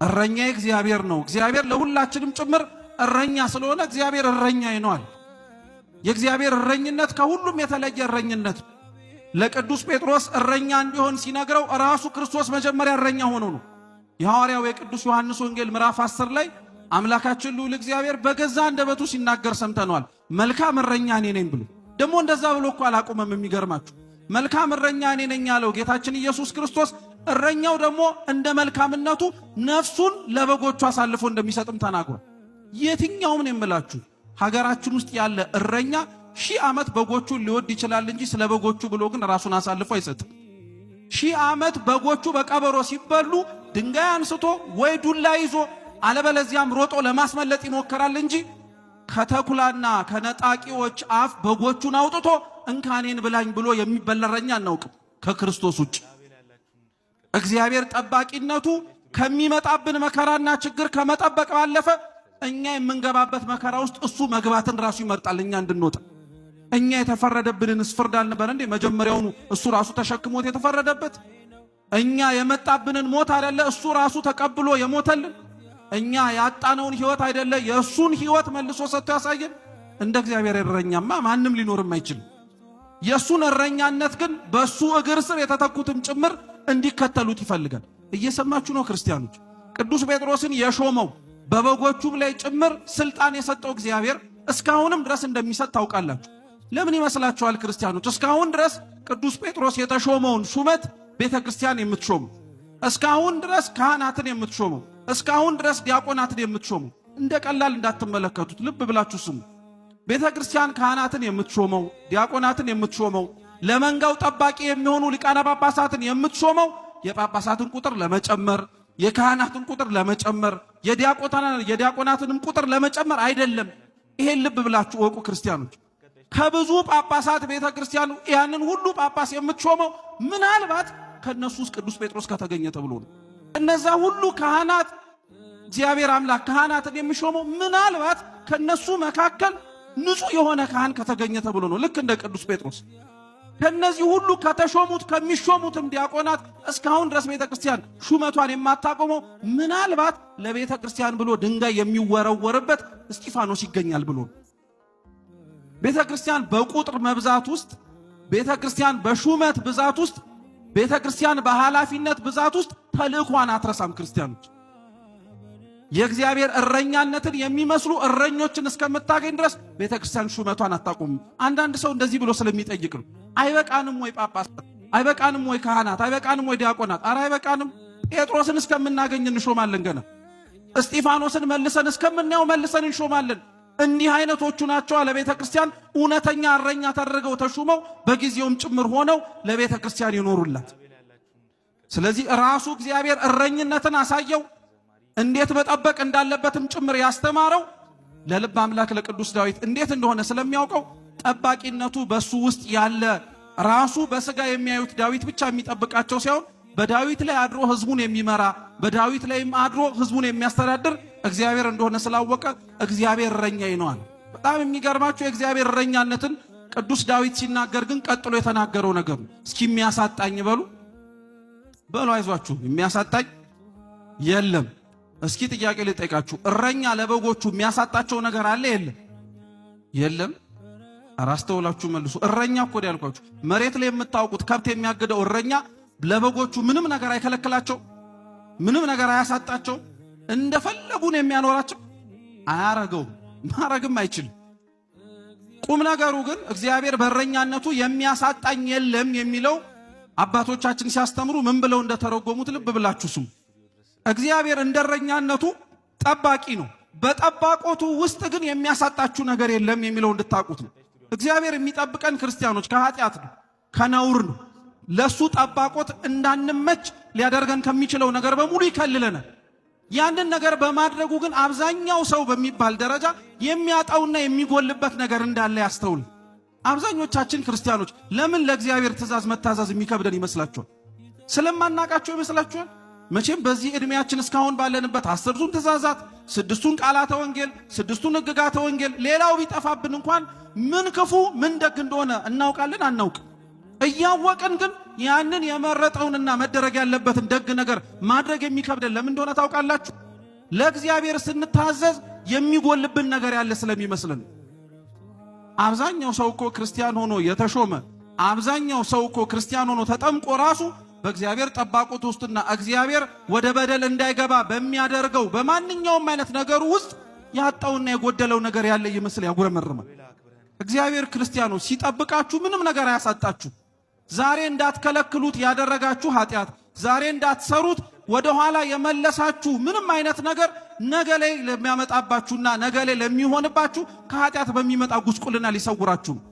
እረኛ እግዚአብሔር ነው። እግዚአብሔር ለሁላችንም ጭምር እረኛ ስለሆነ እግዚአብሔር እረኛ ይነዋል። የእግዚአብሔር እረኝነት ከሁሉም የተለየ እረኝነት። ለቅዱስ ጴጥሮስ እረኛ እንዲሆን ሲነግረው ራሱ ክርስቶስ መጀመሪያ እረኛ ሆኖ ነው። የሐዋርያው የቅዱስ ዮሐንስ ወንጌል ምዕራፍ 10 ላይ አምላካችን ልዑል እግዚአብሔር በገዛ አንደበቱ ሲናገር ሰምተነዋል። መልካም እረኛ እኔ ነኝ ብሎ ደግሞ እንደዛ ብሎ እኮ አላቆመም። የሚገርማችሁ መልካም እረኛ እኔ ነኝ ያለው ጌታችን ኢየሱስ ክርስቶስ እረኛው ደግሞ እንደ መልካምነቱ ነፍሱን ለበጎቹ አሳልፎ እንደሚሰጥም ተናግሯል። የትኛውም ነው የምላችሁ ሀገራችን ውስጥ ያለ እረኛ 1000 ዓመት በጎቹን ሊወድ ይችላል እንጂ ስለ በጎቹ ብሎ ግን ራሱን አሳልፎ አይሰጥም። 1000 ዓመት በጎቹ በቀበሮ ሲበሉ ድንጋይ አንስቶ ወይ ዱላ ይዞ አለበለዚያም ሮጦ ለማስመለጥ ይሞክራል እንጂ ከተኩላና ከነጣቂዎች አፍ በጎቹን አውጥቶ እንካኔን ብላኝ ብሎ የሚበላ እረኛ አናውቅም ከክርስቶስ ውጭ። እግዚአብሔር ጠባቂነቱ ከሚመጣብን መከራና ችግር ከመጠበቅ ባለፈ እኛ የምንገባበት መከራ ውስጥ እሱ መግባትን ራሱ ይመርጣል፣ እኛ እንድንወጣ። እኛ የተፈረደብንን ፍርድ አልነበረ እንዴ? መጀመሪያውኑ እሱ ራሱ ተሸክሞት የተፈረደበት። እኛ የመጣብንን ሞት አይደለ እሱ ራሱ ተቀብሎ የሞተልን? እኛ ያጣነውን ህይወት አይደለ የእሱን ህይወት መልሶ ሰጥቶ ያሳየን? እንደ እግዚአብሔር እረኛማ ማንም ሊኖርም አይችልም። የእሱን እረኛነት ግን በእሱ እግር ስር የተተኩትም ጭምር እንዲከተሉት ይፈልጋል። እየሰማችሁ ነው ክርስቲያኖች? ቅዱስ ጴጥሮስን የሾመው በበጎቹም ላይ ጭምር ስልጣን የሰጠው እግዚአብሔር እስካሁንም ድረስ እንደሚሰጥ ታውቃላችሁ። ለምን ይመስላችኋል ክርስቲያኖች? እስካሁን ድረስ ቅዱስ ጴጥሮስ የተሾመውን ሹመት ቤተ ክርስቲያን የምትሾመው፣ እስካሁን ድረስ ካህናትን የምትሾመው፣ እስካሁን ድረስ ዲያቆናትን የምትሾመው፣ እንደ ቀላል እንዳትመለከቱት፣ ልብ ብላችሁ ስሙ። ቤተ ክርስቲያን ካህናትን የምትሾመው፣ ዲያቆናትን የምትሾመው፣ ለመንጋው ጠባቂ የሚሆኑ ሊቃነ ጳጳሳትን የምትሾመው የጳጳሳትን ቁጥር ለመጨመር፣ የካህናትን ቁጥር ለመጨመር፣ የዲያቆናትንም ቁጥር ለመጨመር አይደለም። ይሄን ልብ ብላችሁ ወቁ ክርስቲያኖች። ከብዙ ጳጳሳት ቤተ ክርስቲያኑ ያንን ሁሉ ጳጳስ የምትሾመው ምናልባት ከነሱ ውስጥ ቅዱስ ጴጥሮስ ከተገኘ ተብሎ ነው። እነዛ ሁሉ ካህናት እግዚአብሔር አምላክ ካህናትን የሚሾመው ምናልባት ከነሱ መካከል ንጹሕ የሆነ ካህን ከተገኘ ተብሎ ነው። ልክ እንደ ቅዱስ ጴጥሮስ ከነዚህ ሁሉ ከተሾሙት ከሚሾሙትም ዲያቆናት እስካሁን ድረስ ቤተ ክርስቲያን ሹመቷን የማታቆመው ምናልባት ለቤተ ክርስቲያን ብሎ ድንጋይ የሚወረወርበት እስጢፋኖስ ይገኛል ብሎ ነው። ቤተ ክርስቲያን በቁጥር መብዛት ውስጥ፣ ቤተ ክርስቲያን በሹመት ብዛት ውስጥ፣ ቤተ ክርስቲያን በኃላፊነት ብዛት ውስጥ ተልእኳን አትረሳም። ክርስቲያኖች፣ የእግዚአብሔር እረኛነትን የሚመስሉ እረኞችን እስከምታገኝ ድረስ ቤተ ክርስቲያን ሹመቷን አታቆምም። አንዳንድ ሰው እንደዚህ ብሎ ስለሚጠይቅ ነው። አይበቃንም ወይ ጳጳሳት? አይበቃንም ወይ ካህናት? አይበቃንም ወይ ዲያቆናት? አረ አይበቃንም። ጴጥሮስን እስከምናገኝ እንሾማለን። ገና እስጢፋኖስን መልሰን እስከምናየው መልሰን እንሾማለን። እንዲህ አይነቶቹ ናቸው ለቤተ ክርስቲያን እውነተኛ እረኛ ተደርገው ተሹመው በጊዜውም ጭምር ሆነው ለቤተ ክርስቲያን ይኖሩላት። ስለዚህ ራሱ እግዚአብሔር እረኝነትን አሳየው፣ እንዴት መጠበቅ እንዳለበትም ጭምር ያስተማረው ለልብ አምላክ ለቅዱስ ዳዊት እንዴት እንደሆነ ስለሚያውቀው ጠባቂነቱ በሱ ውስጥ ያለ ራሱ በስጋ የሚያዩት ዳዊት ብቻ የሚጠብቃቸው ሳይሆን በዳዊት ላይ አድሮ ህዝቡን የሚመራ፣ በዳዊት ላይም አድሮ ህዝቡን የሚያስተዳድር እግዚአብሔር እንደሆነ ስላወቀ እግዚአብሔር እረኛዬ ነው አለ። በጣም የሚገርማችሁ የእግዚአብሔር እረኛነትን ቅዱስ ዳዊት ሲናገር ግን ቀጥሎ የተናገረው ነገር ነው። እስኪ የሚያሳጣኝ በሉ በሉ፣ አይዟችሁ የሚያሳጣኝ የለም። እስኪ ጥያቄ ልጠይቃችሁ። እረኛ ለበጎቹ የሚያሳጣቸው ነገር አለ የለም? የለም። አስተውላችሁ መልሱ። እረኛ እኮ ነው ያልኳችሁ። መሬት ላይ የምታውቁት ከብት የሚያግደው እረኛ ለበጎቹ ምንም ነገር አይከለክላቸው፣ ምንም ነገር አያሳጣቸው፣ እንደፈለጉ ነው የሚያኖራቸው። አያረገውም፣ ማረግም አይችልም። ቁም ነገሩ ግን እግዚአብሔር በእረኛነቱ የሚያሳጣኝ የለም የሚለው አባቶቻችን ሲያስተምሩ ምን ብለው እንደተረጎሙት ልብ ብላችሁ ስሙ። እግዚአብሔር እንደ እረኛነቱ ጠባቂ ነው። በጠባቆቱ ውስጥ ግን የሚያሳጣችሁ ነገር የለም የሚለው እንድታውቁት ነው። እግዚአብሔር የሚጠብቀን ክርስቲያኖች ከኃጢአት ነው፣ ከነውር ነው። ለሱ ጠባቆት እንዳንመች ሊያደርገን ከሚችለው ነገር በሙሉ ይከልለናል። ያንን ነገር በማድረጉ ግን አብዛኛው ሰው በሚባል ደረጃ የሚያጣውና የሚጎልበት ነገር እንዳለ ያስተውል። አብዛኞቻችን ክርስቲያኖች ለምን ለእግዚአብሔር ትእዛዝ መታዘዝ የሚከብደን ይመስላችኋል? ስለማናቃቸው ይመስላችኋል? መቼም በዚህ ዕድሜያችን እስካሁን ባለንበት 10ቱን ትእዛዛት፣ 6ቱን ቃላተ ወንጌል፣ 6ቱን ሕግጋተ ወንጌል፣ ሌላው ቢጠፋብን እንኳን ምን ክፉ ምን ደግ እንደሆነ እናውቃለን? አናውቅ? እያወቅን ግን ያንን የመረጠውንና መደረግ ያለበትን ደግ ነገር ማድረግ የሚከብደን ለምን እንደሆነ ታውቃላችሁ? ለእግዚአብሔር ስንታዘዝ የሚጎልብን ነገር ያለ ስለሚመስልን። አብዛኛው ሰው እኮ ክርስቲያን ሆኖ የተሾመ፣ አብዛኛው ሰው እኮ ክርስቲያን ሆኖ ተጠምቆ ራሱ በእግዚአብሔር ጠባቆት ውስጥና እግዚአብሔር ወደ በደል እንዳይገባ በሚያደርገው በማንኛውም አይነት ነገሩ ውስጥ ያጣውና የጎደለው ነገር ያለ ይመስል ያጉረመርማል። እግዚአብሔር ክርስቲያኑ ሲጠብቃችሁ ምንም ነገር አያሳጣችሁ። ዛሬ እንዳትከለክሉት ያደረጋችሁ ኃጢአት፣ ዛሬ እንዳትሰሩት ወደ ኋላ የመለሳችሁ ምንም አይነት ነገር ነገ ላይ ለሚያመጣባችሁና ነገ ላይ ለሚሆንባችሁ ከኃጢአት በሚመጣ ጉስቁልና ሊሰውራችሁ ነው።